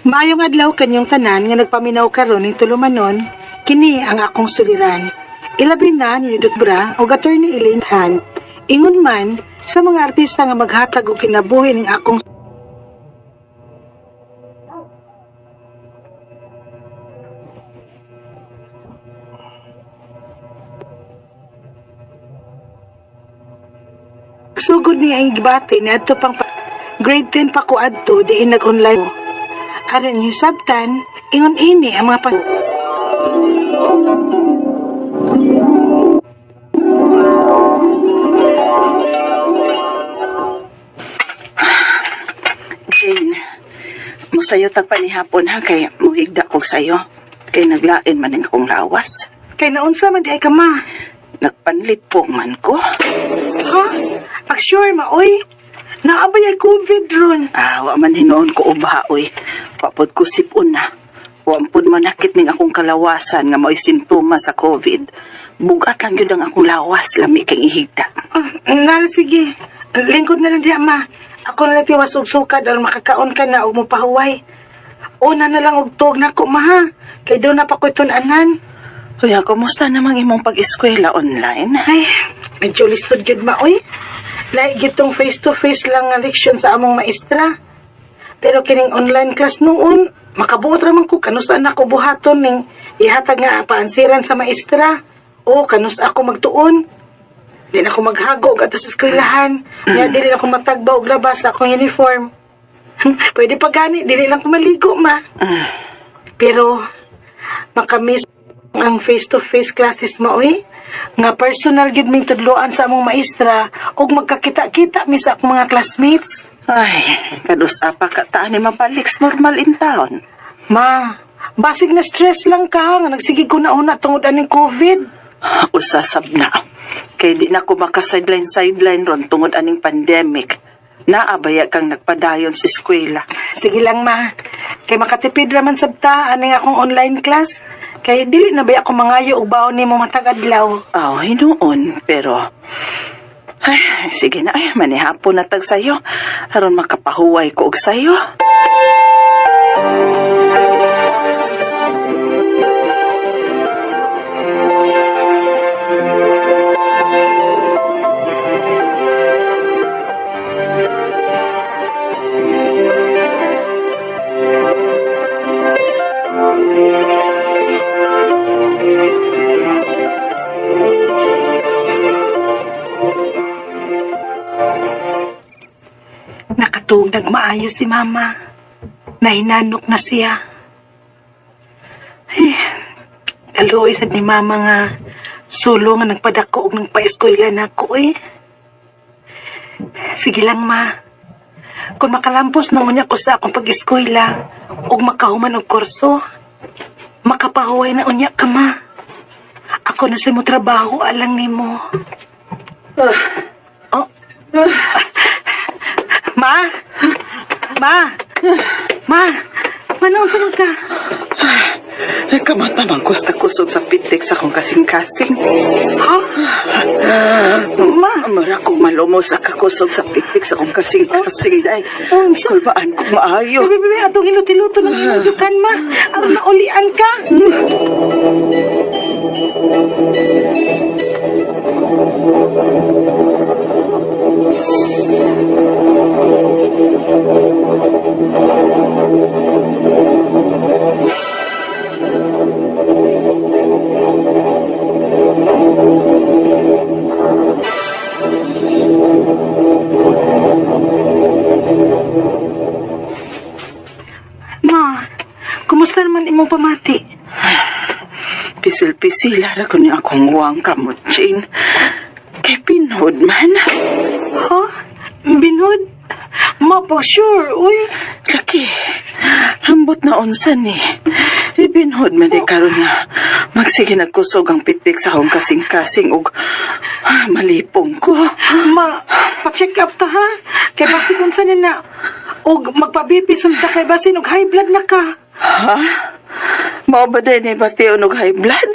Maayong adlaw kanyong tanan nga nagpaminaw karon ning tulumanon, kini ang akong suliran. Ilabi na ni Judith Bra o Attorney Elaine Han. Ingon man sa mga artista nga maghatag og kinabuhi ning akong sugod niya ang gibati ni adto pang grade 10 pa ko adto diin nag-online ko. Aron hisabtan, ingon ini ang mga Jane, musayo tag panihapon ha kay muhigda kog sayo. Kay naglain man ang akong lawas. Kay naunsa man di ay ka ma. Nagpanlipong man ko. Ha? Pag sure ma oy. Naabay ay COVID ron. Ah, wa man hinuon ko uba oy. Wapod ko sipon na. Wa pud manakit ning akong kalawasan nga mao'y simptomas sa COVID. Bugat lang gyud ang akong lawas, lami kay ihigda. Ah, nala sige. Lingkod na lang diya ma. Ako na lang tiwas og sukad aron makakaon ka na og mopahuway. Una na lang og tuog nako ma ha. Kay doon na pa ko'y tun-anan. Kuya, kumusta namang imong pag-eskwela online? Ay, medyo lisod gyud ma oy. Lahi gyud tong face to face lang nga leksyon sa among maestra. Pero kining online class noon, makabuot ra man ko kanus na ako buhaton ning ihatag nga paansiran sa maestra. O kanus ako magtuon. Di na ako maghago og adto sa eskwelahan. Nya dili na ako matagba og labas sa akong uniform. Pwede pa gani, dili lang ko maligo ma. Pero makamiss ang face-to-face classes mo oy. Nga personal gid ming tudloan sa among maestra ug magkakita-kita mi sa akong mga classmates. Ay, kadusa pa ka taan ni mabalik sa normal in town. Ma, basig na stress lang ka nga nagsige ko na una tungod aning COVID. Usasab na. Kay di na ko maka-sideline sideline ron tungod aning pandemic. Naabaya kang nagpadayon sa eskwela. Sige lang ma, kay makatipid ra man sabta aning akong online class. Kay dili na ba ako mangayo og baon nimo matag adlaw. Aw, hinuon, pero ay, sige na, ay, manihapon na tag sayo. Aron makapahuway ko og sayo. Nakatuog nagmaayo si mama. Nahinanok na siya. Ay, kaluoy sad ni mama nga sulo nga nagpadako og nagpa-eskwela nako eh. Sige lang ma. Kung makalampos na unya ko sa akong pag-eskwela ug makahuman og kurso, makapahuway na unya ka ma. Ako na sa mo trabaho alang nimo. Oh. Ma! Ma! Ma! Ma, naunsa man ka? Nagkamata man ko sa kusog sa pitik sa akong kasing-kasing. Ha? Ma! Mara ko malumos sa kakusog sa pitik sa akong kasing-kasing. Day, Oh, siya. kulbaan ko maayo. Bebe, bebe, atong hiluti-luto ng hinudukan, ma. Aron maulian ka. Ma, kumusta naman imong pamati? Pisil-pisila ra ko ni akong huwang kamot, Jane. Kay pinhod man. Ha? Binod? Ma, pa sure, uy. Laki, hambot na unsa ni. Ibinhod man di karon nga. Magsige nagkusog ang pitik sa akong kasing-kasing og malipong ko. Ma, pa-check up ta ha. Kay basig unsa ni na. Og magpa-BP ta kay basin og high blood na ka. Ha? Mao ba din ni bation og high blood?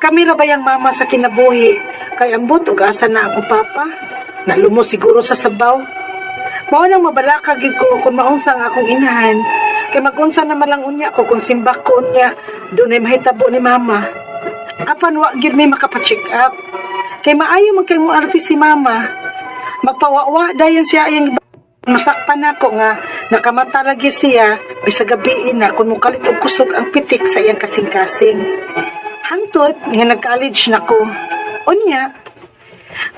Kami ra bayang mama sa kinabuhi. Kay ambot og asa na akong papa. Nalumo siguro sa sabaw. Mao nang mabalaka gyud ko kung maunsa ang akong inahan. Kay magunsa na malang unya ko kung simbak ko unya, dunay mahitabo ni mama. Apan wa gyud may makapa-check up. Kay maayo man kay mo arte si mama. Magpawawa dayon siya iyang masakpan nako nga nakamata lagi siya bisag gabi na kung mukalit og kusog ang pitik sa iyang kasing-kasing. Hangtod nga nag-college na ko. Unya,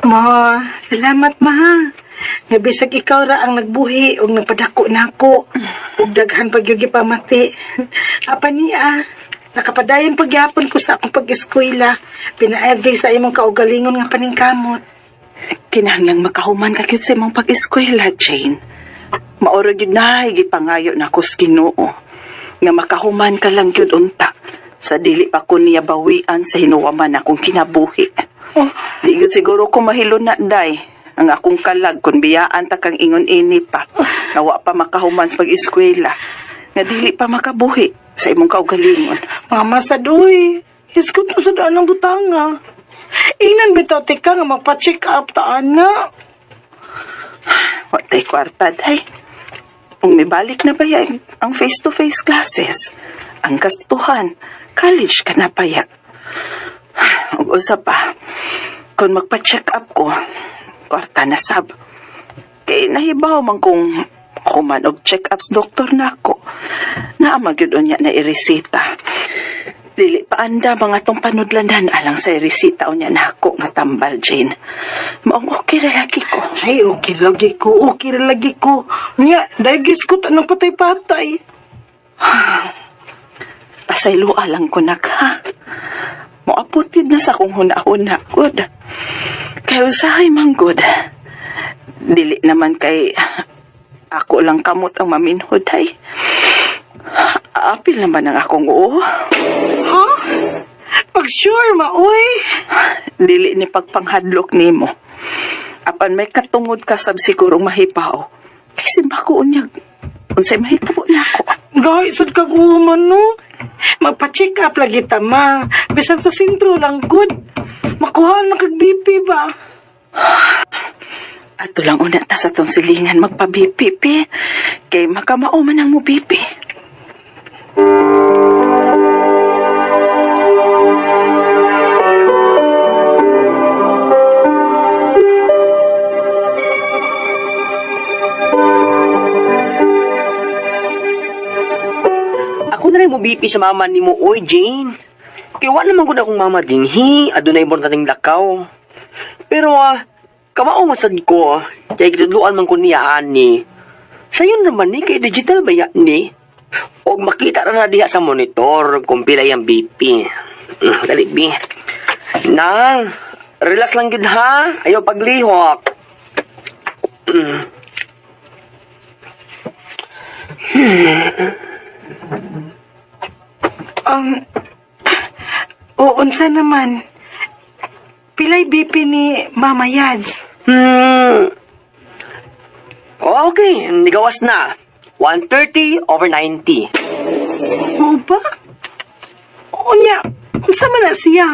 ma, salamat ma. Nga bisag ikaw ra ang nagbuhi ug nagpadako nako ug daghan pa gyud gipamati. Apan niya, nakapadayon pagyapon ko sa akong pag-eskwela. Pinaagay sa imong kaugalingon nga paningkamot. Kinahanglang makahuman ka gyud sa imong pag-eskwela, Jane. Maoro gyud na gipangayo nako sa Ginoo nga makahuman ka lang gyud unta sa dili pa ko niya bawian sa hinuwaman akong kinabuhi. Oh, Di gyud siguro ko mahilo na day ang akong kalag kung biyaan ta kang ingon ini pa nga wa pa makahuman sa pag-eskwela nga dili pa makabuhi sa imong kaugalingon. Mama sa doy. Iskot na sa daan ng butanga. Ingnan bitaw tika nga magpa-check up ta ana. Wa tay kwarta day. Kung mibalik na ba yan ang face-to-face classes, ang gastuhan, college ka na paya. Ug usa pa, kung magpa-check up ko, kwarta na sab. Kay nahibaw man kung human og check ups doktor nako. Naa man gyud unya na ireseta. Dili pa anda mga tong panudlanan alang sa ireseta unya nako nga tambal, Jane. Maong okay ra lagi ko. Ay, okay lagi ko. Okay ra lagi ko. Nya, dahil ko tanong patay-patay. Pasayloa lang ko nak ha. Moapot yun na sa akong huna-huna, good. Kay usahay man good. Dili naman kay ako lang kamot ang maminhod ay. Apil naman ang akong oo. Ha? Pag sure, maoy. Dili ni pagpanghadlok nimo. Apan may katungod ka sab sigurong mahipaw. Kay simba ko unyag. Unsay mahitabo na ako. Gay, sad kag woman, no? Magpa-check up lagi ta, ma. Bisan sa sentro lang, good. Makuha na kag BP ba? Ato lang una ta sa tong silingan magpa-BP, pi. Kay makamao man ang mo BP. Ako na rin mo BP sa mama ni mo, oy, Jane. Kaya wala naman gud akong mama dinhi, adunay mo nating lakaw. Pero kamao masad ko, kay gitudloan man ko niya ani. Sayon naman ni, kay digital ba yan ni? Og makita ra na diha sa monitor kung pila yung BP. Dali, B. Nang, relax lang gud ha. Ayaw paglihok. O, unsa naman? Pilay BP ni Mama Yad. Okay, nigawas na. 130 over 90. Oo ba? Unya, unsa man na siya?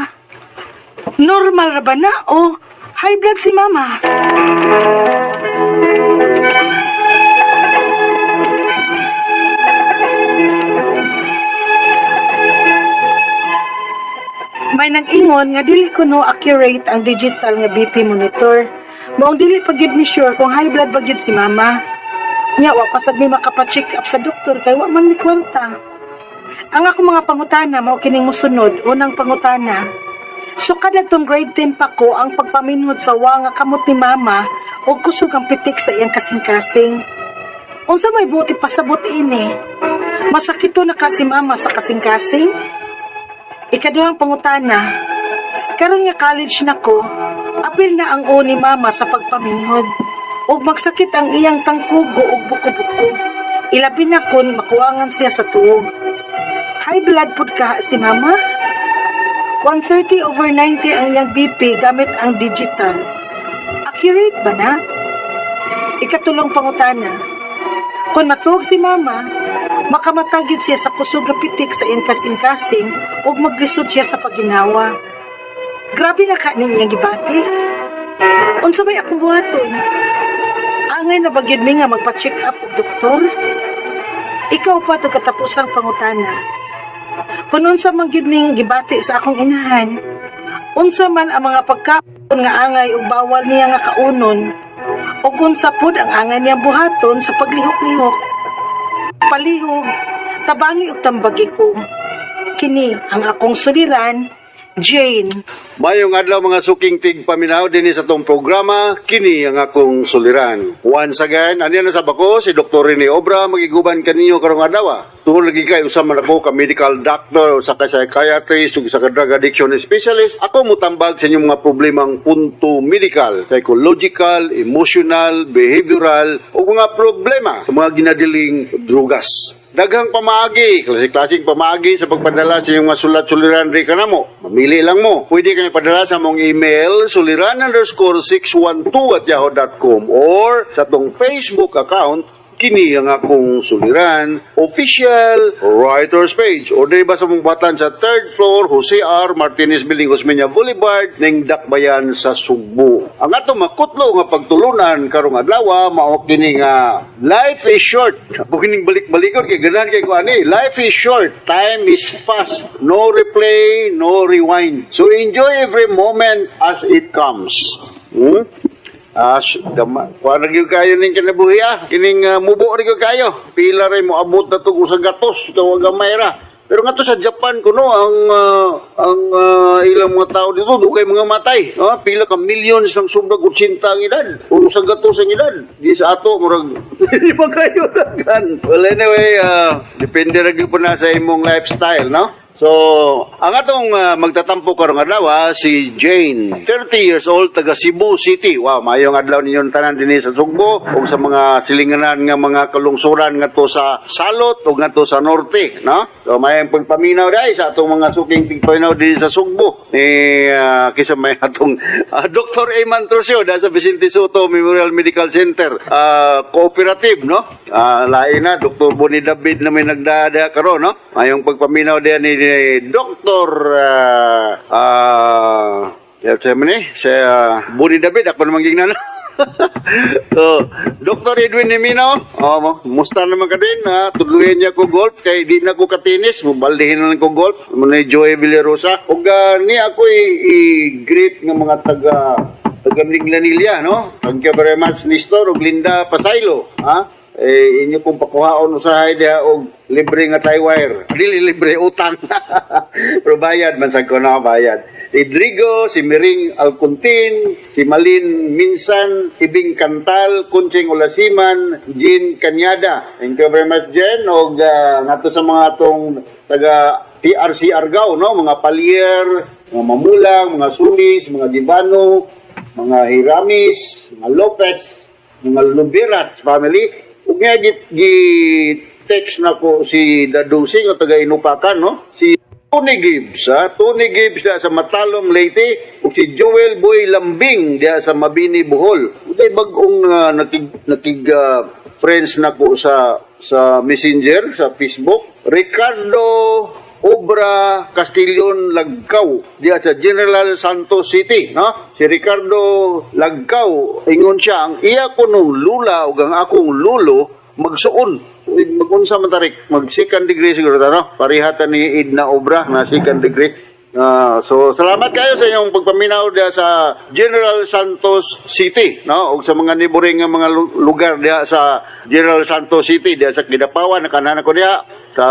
Normal ra ba na o high blood si Mama? May nag-ingon nga dili kuno accurate ang digital nga BP monitor. Maong dili pa gyud mi sure kung high blood ba gyud si Mama. Nya wa pa sad mi makapa-check up sa doktor kay wa man mi kwarta. Ang akong mga pangutana mao kining mosunod, unang pangutana. So kada tong grade 10 pa ko ang pagpaminhod sa wa nga kamot ni Mama og kusog ang pitik sa iyang kasing-kasing. Unsa may buti pasabot ini? Masakito na ka si Mama sa kasing-kasing? Ikaduhang pangutana, karon nga college na ko, apil na ang o ni Mama sa pagpaminhod. Og magsakit ang iyang tangkugo og buko-buko. Ilabi na kun makuwangan siya sa tuog. High blood pud ka si Mama? 130 over 90 ang iyang BP gamit ang digital. Accurate ba na? Ikatulong pangutana, kung matuog si Mama, makamatagid siya sa kusog nga pitik sa iyang kasing-kasing ug maglisod siya sa paginawa. Grabe na ka ning iyang gibati. Unsa may akong buhaton? Angay na ba gyud mi nga magpa-check up og doktor? Ikaw pa to katapusang pangutana. Kung unsa man gyud ning gibati sa akong inahan, unsa man ang mga pagkaon nga angay ug bawal niya nga kaunon, ug unsa pud ang angay niyang buhaton sa paglihok-lihok. Palihog, tabangi ug tambagi ko. Kini ang akong suliran, Jane. Mayong adlaw, mga suking tigpaminaw dinhi sa atong programa, kini ang akong suliran. Once again, aniya na sa bako si Dr. Rene Obra, magiguban kaninyo karong adlaw. Tungod lagi kay usa man ako ka medical doctor, usa ka psychiatrist, ug usa ka drug addiction specialist. Ako mutambag sa inyong mga problemang punto medical, psychological, emotional, behavioral, o mga problema sa mga ginadiling drugas. Daghang pamaagi, klase-klaseng pamaagi sa pagpadala sa inyong mga sulat-suliran ri kanamo. Mamili lang mo. Pwede kayo padala sa among email suliran_612@yahoo.com or sa atong Facebook account, kini ang akong suliran official writers page, o di ba sa mong batan sa third floor, Jose R. Martinez Building, Osmeña Boulevard ning Dakbayan sa Sugbo. Ang atong makutlo nga pagtulunan karong adlaw mao kini nga life is short. Ako kining balik-balikon kay ganahan kay ko ani. Life is short, time is fast, no replay, no rewind, so enjoy every moment as it comes. Kuha na gyud kayo ning kinabuhi ah. Kining mubo ra gyud kayo. Pila ray mo abot na tug usang gatos, tawag gamay ra. Pero nga to sa Japan kuno ang ilang mga tao dito dugay mga matay. No? Pila ka millions ng sobrang 80 ang edad. O usang gatos ang edad. Di sa ato murag di pa kayo daghan. Well, anyway, depende ra gyud po na sa imong lifestyle, no? So, ang atong magtatampo karong adlaw si Jane, 30 years old, taga Cebu City. Wow, maayong adlaw ninyong tanan dinhi sa Sugbo ug sa mga silinganan nga mga kalungsuran ngadto sa Salot ug ngadto sa Norte, no? So, maayong pagpaminaw dai sa atong mga suking tigpaminaw dinhi sa Sugbo. Ni kisa may atong Dr. Eman Trocio da sa Vicente Soto Memorial Medical Center. Cooperative, no? Lain na Dr. Boni David na may nagdada karon, no? Mayong pagpaminaw diyan ni Dr. Uh, ni si Boni David ako namang gingnan. So, Dr. Edwin Nemino, oh, musta naman ka din, ha? Tudluhin niya ko golf, kay di na ko katinis, mubaldihin na lang ko golf, muna Joey Villarosa. Ug ni ako i-greet ng mga taga taga Minglanilla, no? Thank you very much, Nestor ug Linda Pasaylo, ha? Eh, inyo kong pakuhaon usahay diha og libre nga tie wire. Dili libre, utang. Pero bayad man sad ko na bayad. Si Drigo, si Miring Alcontin, si Malin Minsan, Ibing Kantal, Kunching Ulasiman, Jean Kanyada. Thank you very much, Jen. Og ngadto sa mga atong taga TRC Argao, no? Mga Palier, mga Mamulang, mga Sulis, mga Dibano, mga Hiramis, mga Lopez, mga Lubirat family. Ug nga gi text na ko si Dadusing o taga Inupakan, no? Si Tony Gibbs, ha? Tony Gibbs diya sa Matalom, Leyte, ug si Joel Boy Lambing diya sa Mabini, Bohol. Uday bag-ong nakig friends na ko sa Messenger, sa Facebook. Ricardo Obra Castillon Lagkaw diya sa General Santos City, no? Si Ricardo Lagkaw, ingon siya, ang iya ko nung lula ug ang akong lulo magsuon. Magunsa man tarik, mag second degree siguro ta, no? Parihata ni Edna Obra na second degree. So salamat kayo sa inyong pagpaminaw diha sa General Santos City, no? Ug sa mga neighboring nga mga lugar diha sa General Santos City, diha sa Kidapawan, nakanahan ko diha sa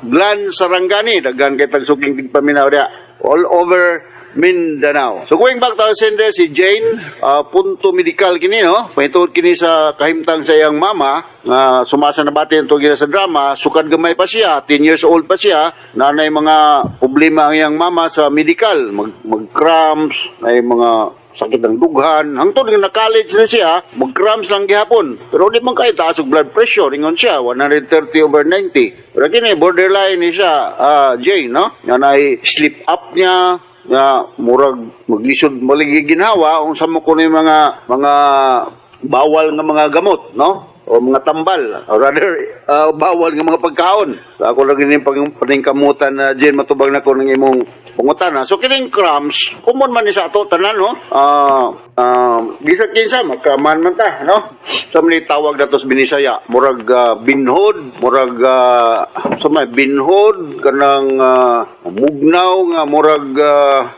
Glan Sarangani, daghan kay tagsuking tigpaminaw diha all over Mindanao. So going back to our sender, si Jane, punto medical kini, no? Pahitungod kini sa kahimtang sa iyang mama, nga sumasa na bati ang tugila sa drama, sukad gamay pa siya, 10 years old pa siya, nanay mga problema ang iyang mama sa medical, mag cramps, ay mga sakit ng dughan. Hangtod nga na-college na siya, mag-cramps lang gihapon. Pero di man kayo taas og blood pressure, ingon siya, 130 over 90. Pero kini, borderline ni siya, Jane, no? Nga nay sleep up niya, nga murag maglisod maligi ginhawa unsa mo kuno yung mga bawal nga mga gamot, no, o mga tambal or rather bawal nga mga pagkaon. So, ako lang gini pag paningkamutan na Jen, matubag na ko ng imong pangutana. So kining cramps, common man ni sa ato tanan, no? Ah, Bisag kinsa magkraman man ta, no? Sa man tawag nato sa Binisaya, murag binhod, murag sa may binhod kanang mugnaw nga murag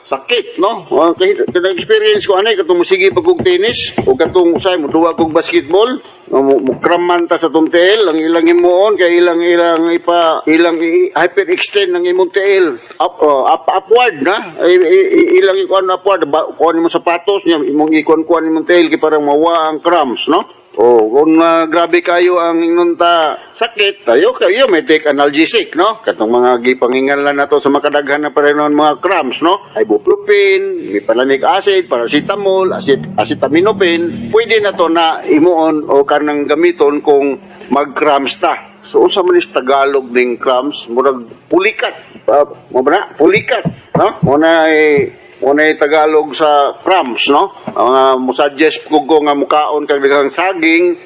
sakit, no? Kahit kanang experience ko ani, katong musige pa kog tennis o katong usay mo duwa kog basketball, no, mo kraman ta sa tong tiil. Ang ilang himuon kay ilang ilang ipa ilang hyperextend ang imong tiil up, up upward na. Ilang ikuan upward ba, kuan mo sapatos niya, imong ikuan kuan imong tiil kay parang mawa ang cramps, no? Oh, kung grabe kayo ang ingnon ta sakit, tayo kayo may take analgesic, no? Katong mga gipangingan nato sa makadaghan na pareho mga cramps, no? Ibuprofen, mefenamic acid, paracetamol, acetaminophen, pwede na to na imuon o kanang gamiton kung mag-cramps ta. So unsa man is Tagalog ning cramps? Murag pulikat. Mo ba na? Pulikat, no? Mo na Tagalog sa cramps, no? Ang mo suggest ko nga mukaon kag daghang saging,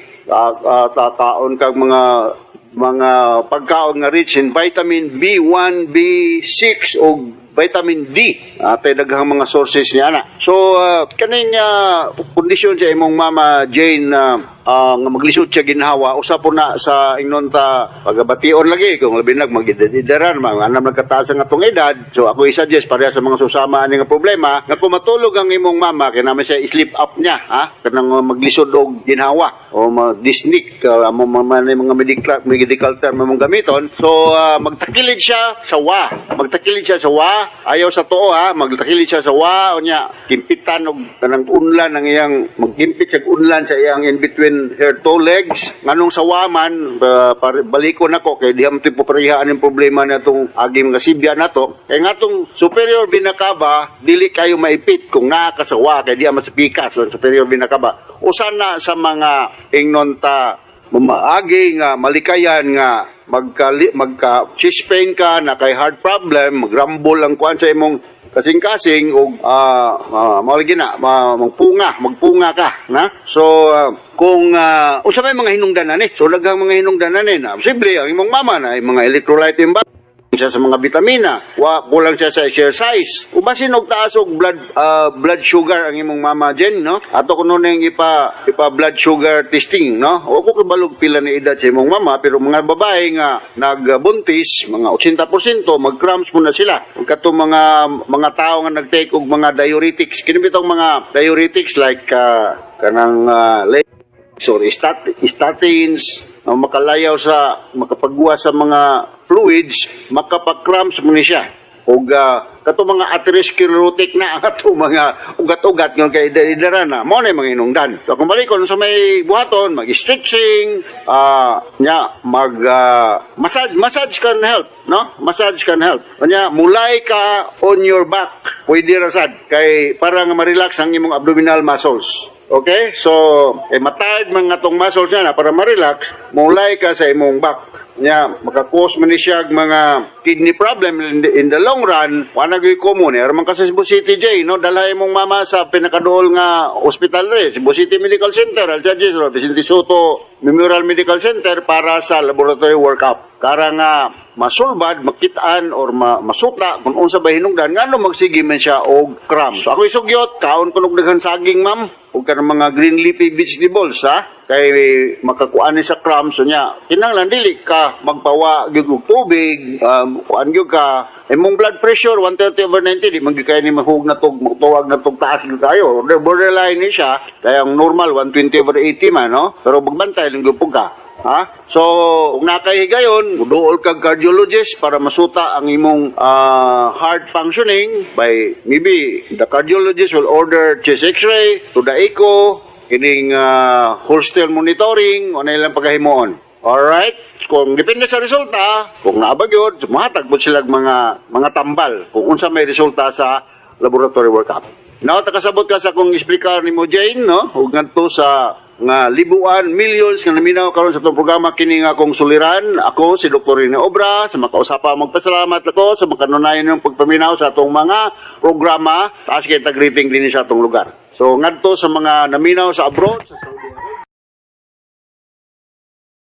takaon kag mga pagkaon nga rich in vitamin B1, B6 o vitamin D. Atay daghang mga sources niya na. So kaning kondisyon sa imong mama, Jane, nga maglisod siya ginhawa, usa po na sa ingnon ta pagabation lagi kung labi nag magedad-edaran, mga anam nagkataas ang atong edad. So ako i-suggest pareha sa mga susama ani nga problema nga kung matulog ang imong mama kay naman siya sleep apnea, ha, kanang maglisod og ginhawa o ma-dyspneic, amo man mga medical term among gamiton. So magtakilid siya sa wa, magtakilid siya sa wa, ayaw sa tuo ha, magtakilid siya sa wa, unya kimpitan og kanang unlan ang iyang, magkimpit siya og unlan sa iyang in between her two legs. Nganong sa wa man, balikon nako kay diha man tipo pareha ang problema na itong aging mga sibya nato, kay ngatong superior vena cava dili kayo maipit kung naa ka sa wa, kay diha mas pikas ang superior vena cava. Usa na sa mga ingnon ta maagi nga malikayan nga magka chest pain ka na kay heart problem, magrambol ang kuan sa imong kasing-kasing og mao lagi na magpunga magpunga ka na. So kung unsa may mga hinungdanan ni, so daghang mga hinungdanan ni na posible ang imong mama na ay mga electrolyte imbalance siya sa mga bitamina, wa kulang siya sa exercise, o basin og taas og blood sugar ang imong mama, Jen, no? Ato kuno ning ipa blood sugar testing, no? O ko kabalog pila ni edad sa imong mama, pero mga babae nga nagbuntis, mga 80% mag-cramps muna sila. Ug katong mga tao nga nag-take og mga diuretics, kini bitong mga diuretics like kanang sorry, statins, ang makalayaw sa makapagwa sa mga fluids, makapag-cramps mo ni siya. Ug kato mga atherosclerotic na ang ato mga ugat-ugat nga kay idara na, mo na yung mga hinungdan. So kung balikon sa may buhaton, mag-stretching, nya mag massage, massage can help, no? Massage can help. Nya mulay ka on your back, pwede ra sad kay para nga ma-relax ang imong abdominal muscles. Okay? So, eh, matayad man nga tong muscles niya na para ma-relax, mulay ka sa imong back. Nya, maka-cause man ni siya og mga kidney problem in the long run, wala gyud common. Eh, man ka sa Cebu City, Jay, no? Dalhay imong mama sa pinakaduol nga ospital re, Cebu City Medical Center, I'll suggest, or Vicente Soto Memorial Medical Center para sa laboratory workup. Kara nga masulbad, makitaan or masuta kung unsa ba hinungdan ngano magsige man siya og cramp. So ako isugyot, kaon kunog daghan saging, ma'am, ug kanang mga green leafy vegetables ha, kay makakuan ni sa cramps. So nya kinahanglan dili ka magpawa gyud og tubig, kuan gyud ka. Imong blood pressure 130 over 90, di man gyud kay ni mahug na tog tuwag na tog taas gyud kayo. Borderline ni siya, kaya ang normal 120 over 80 man, no? Pero magbantay lang gyud pud ka. Ha? So, kung nakahigayon, duol kag cardiologist para masuta ang imong heart functioning by maybe the cardiologist will order chest x-ray, to the echo, kining Holter monitoring, o na ilang pagkahimuon. Alright? Kung depende sa resulta, kung naa ba gyud, muhatag po sila mga tambal kung unsa may resulta sa laboratory workup. Now, takasabot ka sa akong explicar nimo, Jane, no? Ug ngadto sa nga libuan, millions nga naminaw karon sa atong programa, kini nga akong suliran. Ako si Dr. Rene Obra, sa makausapa magpasalamat ako sa makanunayon ng pagpaminaw sa atong mga programa. Taas kay tag-greeting dinhi sa atong lugar. So ngadto sa mga naminaw sa abroad, sa Saudi